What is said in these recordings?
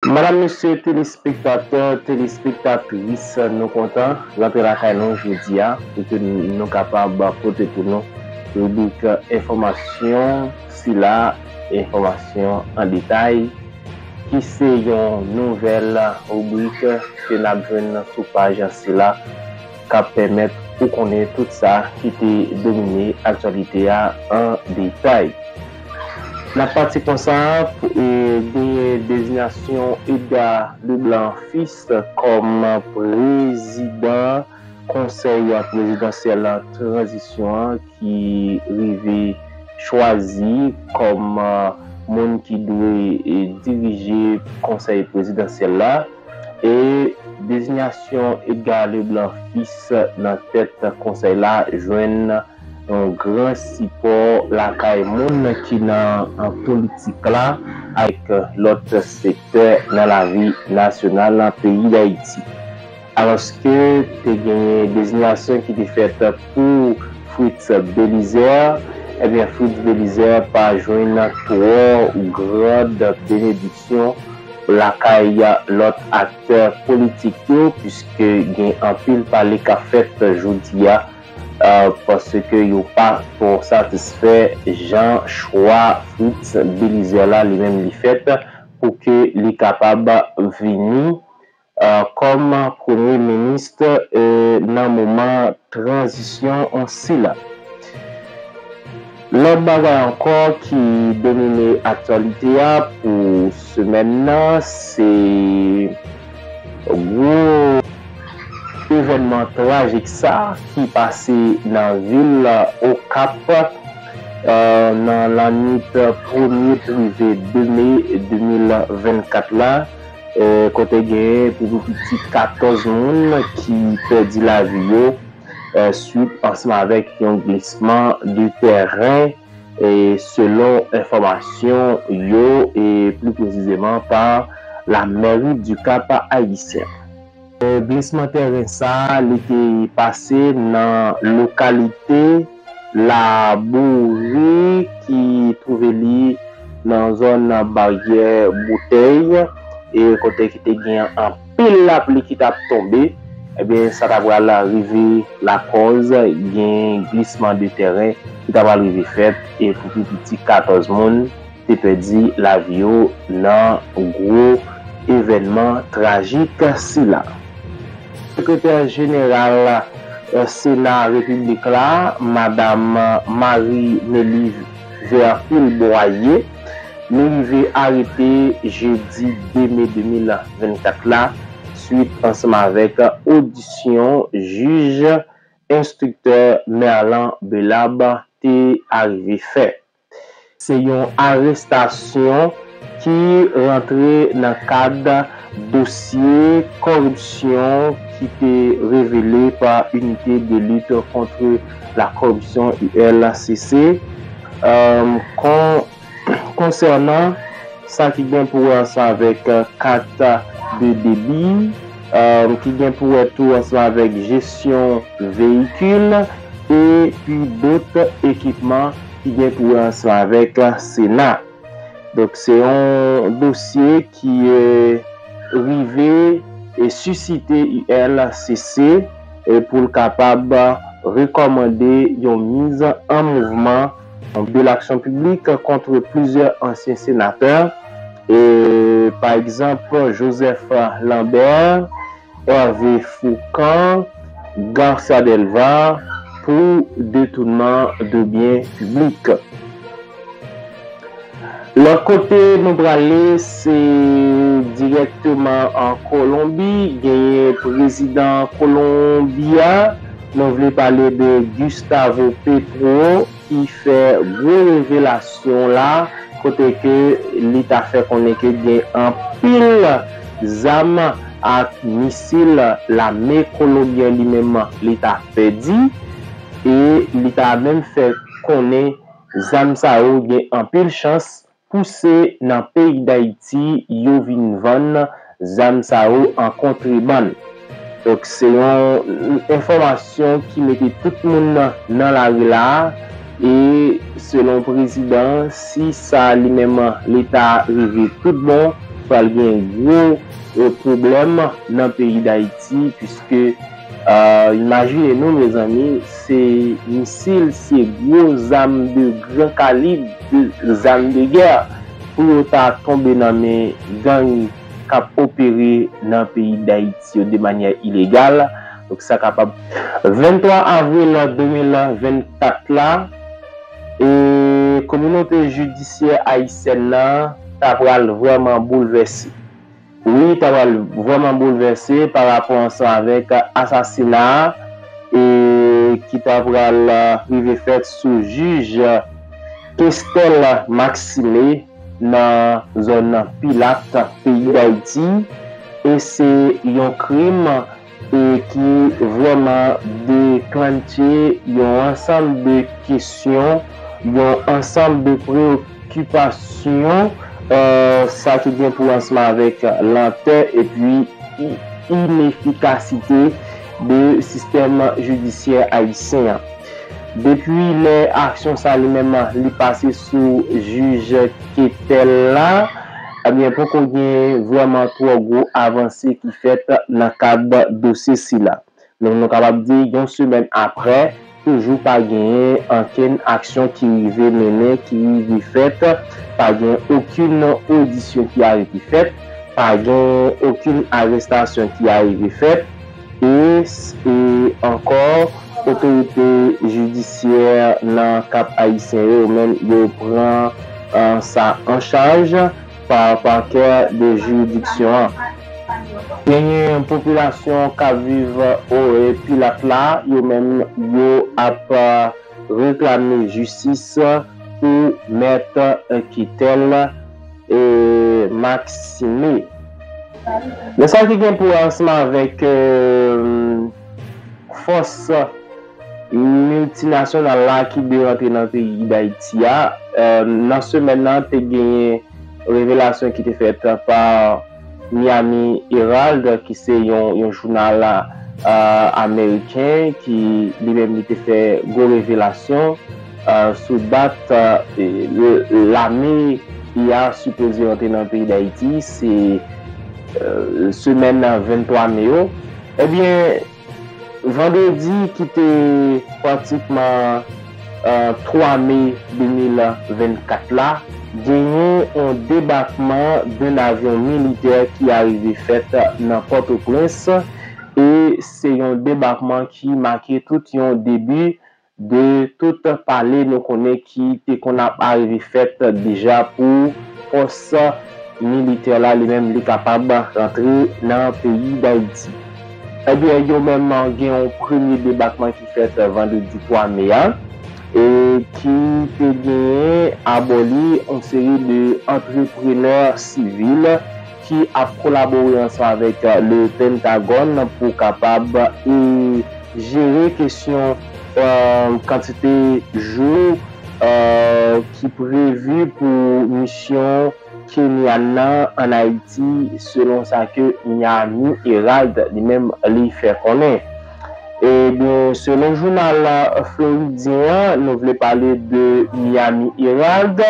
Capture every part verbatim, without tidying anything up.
Madam, mesye, telespektatè, telespektatris, nou kontan rantre lakay nou jodi a pou ke nou kapab pote pou nou ribrik enfòmasyon sila, enfòmasyon an detay, ki se yon nouvèl ribrik ke n ap jwenn sou paj sila k ap pèmèt ou konnen tout sa ki te domine aktyalite a an detay. N ap pati konsa, e, genyen dezinyasyon Edgar Leblanc Fils kòm prezidan Konsèy Prezidansyèl Tranzisyon an ki rive chwazi kòm, e, moun ki dwe, e, dirije Konsèy Prezidansyèl la. E dezinyasyon Edgar Leblanc Fils nan tèt konsèy la jwenn yon gran sipò lakay moun ki nan politik la ak lòt sektè nan lavi nasyonal nan peyi Dayiti. Alòske te genyen dezinyasyon ki te fèt pou Fritz Belizaire, ebyen, Fritz Belizaire pa jwenn twò grand benediksyon lakay lòt aktè politik yo, piske gen anpil pale k ap fèt jodi a, e, paske yo pa twò satisfè jan chwa Fritz Belizaire la li menm li fèt pou ke li kapab vini, e, kòm premye minis, e, nan moman tranzisyon sila. Lòt bagay ankò ki domine aktyalite a pou semèn nan, se gwo evènman trajik sa ki pase nan vil Okap, e, nan lannwit premye pou rive de me de mil vennkat la, e, kote gen pou pi piti katòz moun ki pèdi lavi yo, e, swit ansanm avèk yon glisman de tèren, e, selon enfòmasyon yo, e pli presizeman pa la mairie du Cap Haïtien. E, glisman tèren sa, li te pase nan lokalite Labori ki twouve li nan zòn baryè Boutèy, e kote ki te gen anpil lapli ki t ap tonbe, ebyen, sa ta pral rive lakòz gen glisman de tèren ki ta pral rive fèt, e pou pi piti katòz moun te pèdi lavi yo nan gwo evènman trajik sila. Sekretè jeneral, e, Sena Repiblik la, Madam Marie Nelly Verpil Boyer, li rive arete jedi de me de mil vennkat la, swit ansanm avèk odisyon jij enstriktè Merlan Belab te arive fè. Se yon arestasyon ki rantre nan kad dosye kòripsyon ki te revele pa Unité de lutte contre la corruption, U L C C, e, kon-, konsènan sa ki gen pou wè ansanm avèk, e, kat de debi, e, ki gen pou wè tou ansanm avèk jesyon veyikil, epi dòt ekipman ki gen pou wè ansanm avèk Sena. Donk, se yon dosye ki, e, rive e sisite U L C C, e pou l kapab rekòmande yon miz an mouvman de l'action publique contre plusieurs anciens sénateurs, e, pa egzanp, Joseph Lambert, Hervé Fourcand, Garcia Delva, pou detounman de byen piblik. Lòt kote nou prale, se dirèkteman an Kolonbi. Genyen prezidan Kolonbi a, nou vle pale de Gustavo Petro, ki fè gwo revelasyon la, kote ke li ta fè konnen ke gen anpil zam ak misil lame kolonbyen li menm li ta pèdi, e li ta menm fè konnen zam sa yo gen anpil chans pouse nan peyi Dayiti, yo vin vann zam sa yo an kontrebann. Donk, se yon enfòmasyon ki mete tout moun nan, nan lari la, e selon prezidan, si sa li menm li ta rive tout bon, pral gen gwo, e, pwoblèm nan peyi Dayiti, piske, e, imajine nou, mezanmi, se misil, se gwo zam de gran kalib, de zam de gè, pou yo ta tonbe nan men gang k ap opere nan peyi Dayiti yo de manyè ilegal. Donk, sa kapab. Venntwa avril de mil vennkat la, e kominote jidisyè ayisyèn nan ta pral vrèman boulvèse. Wi, ta pral vrèman boulvèse pa rapò ansanm avèk asasina a, e ki ta pral, e, rive fèt sou jij Kestel Maxime nan zòn Pilat, peyi Dayiti. E se yon krim, e ki vrèman deklannche yon ansanm de kesyon, yon ansanm de preyokipasyon, e, sa ki gen pou wè ansanm avèk lantè epi i- inefikasite de sistèm jidisyè ayisyen an. Depi lè aksyon sa li menm li pase sou jij Kestel la, ebyen, poko gen vrèman twò gwo avanse ki fèt nan kad dosye sila. Donk, nou kapab di, yon semèn aprè, toujou pa genyen ankenn aksyon ki rive mennen, ki rive fèt, pa gen okenn odisyon ki arive fèt, pa gen okenn arestasyon ki arive fèt, e, e ankò, otorite jidisyè nan Kap Ayisyen yo, yo menm, yo pran, e, sa an chaj pa pakè de jiridiksyon an. Genyen popilasyon k ap viv o Pilat la, yo menm, yo ap, e, reklame jistis pou mèt, e, Kestel, e, Maxime. Men sa ki gen pou wè ansanm avèk, e, fòs miltinasyonal la ki dwe rantre nan peyi Dayiti a, e, nan semèn nan, te genyen revelasyon ki te fèt pa Miami Herald, ki se yon, yon jounal, e, ameriken, ki li menm li te fè gwo revelasyon, e, sou dat, e, l- lame I A sipoze rantre nan peyi Dayiti, se, e, semèn venntwa me yo. Ebyen, vandredi ki te pratikman, e, twa me de mil vennkat la, genyen yon debakman de yon avyon militè ki arive fèt nan Pòtoprens, e se yon debakman ki make tout yon debi de tout pale nou konnen ki te konn ap arive fèt deja pou fòs militè la, li menm, li kapab rantre nan peyi Dayiti. Ebyen, yo menm gen yon premye debakman ki fèt vandredi twa me a, e ki te genyen abò li yon seri de antreprenè sivil ki ap kolabore ansanm avèk le Pentagòn pou kapab, e, jere kesyon, e, kantite jou, e, ki previ pou misyon kenyan nan ann Ayiti, selon sa ke Miami Herald li menm li fè konnen. Ebyen, selon jounal floridyen an, nou vle pale de Miami Herald,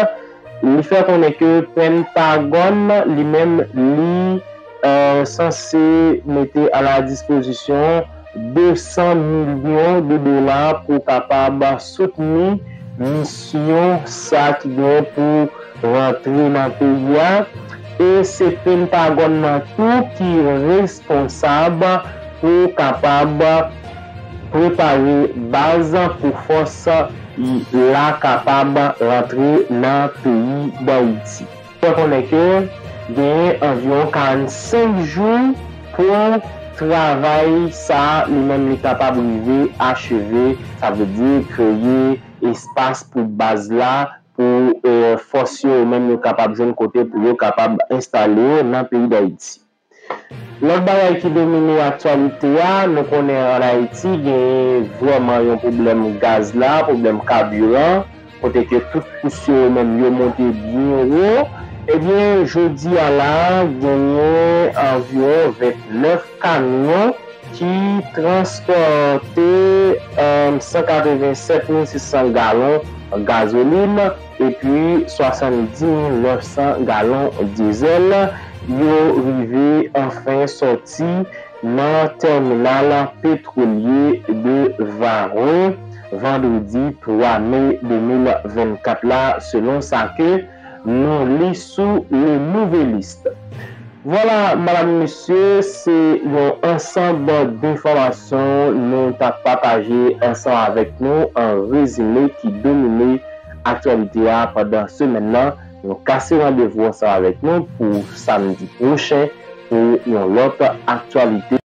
li fè konnen ke Pentagòn li menm li, e, sanse mete a la dispozisyon de san milyon de dola pou kapab soutni misyon sa ki gen pou rantre nan peyi a. E se Pentagòn nan tou ki responsab pou kapab prepare baz pou fòs la kapab rantre nan peyi Dayiti. Fè konnen ke genyen anviwon karannsenk jou pou travay sa a, li menm, li kapab rive acheve, sa vle di kreye espas pou baz la, pou, e, fòs yo menm yo kapab jwenn kote pou yo kapab enstale yo nan peyi Dayiti. Lòt bagay ki domine aktyalite a, nou konnen ann Ayiti genyen vrèman yon pwoblèm gaz la, pwoblèm kabiran, kote ke tout kous yo menm yo monte byen wo. Ebyen, jodi a la, genyen anviwon vennèf kamyon ki transpòte, e, san katrevennsèt mil sis san galon gazolin epi swasanndis mil nèf san galon dizèl. Yo rive anfen sòti nan tèminal petwolye de Varen vandredi twa me de mil vennkat la, selon sa ke nou li sou Le Nouvelliste. Vwala, madam, mesye, se yon ansanm denfòmasyon nou t ap pataje ansanm avèk nou, an rezime ki domine aktyalite a pandan semèn nan. Nou kase randevou ansanm avèk nou pou samdi pwochen pou yon lòt aktyalite.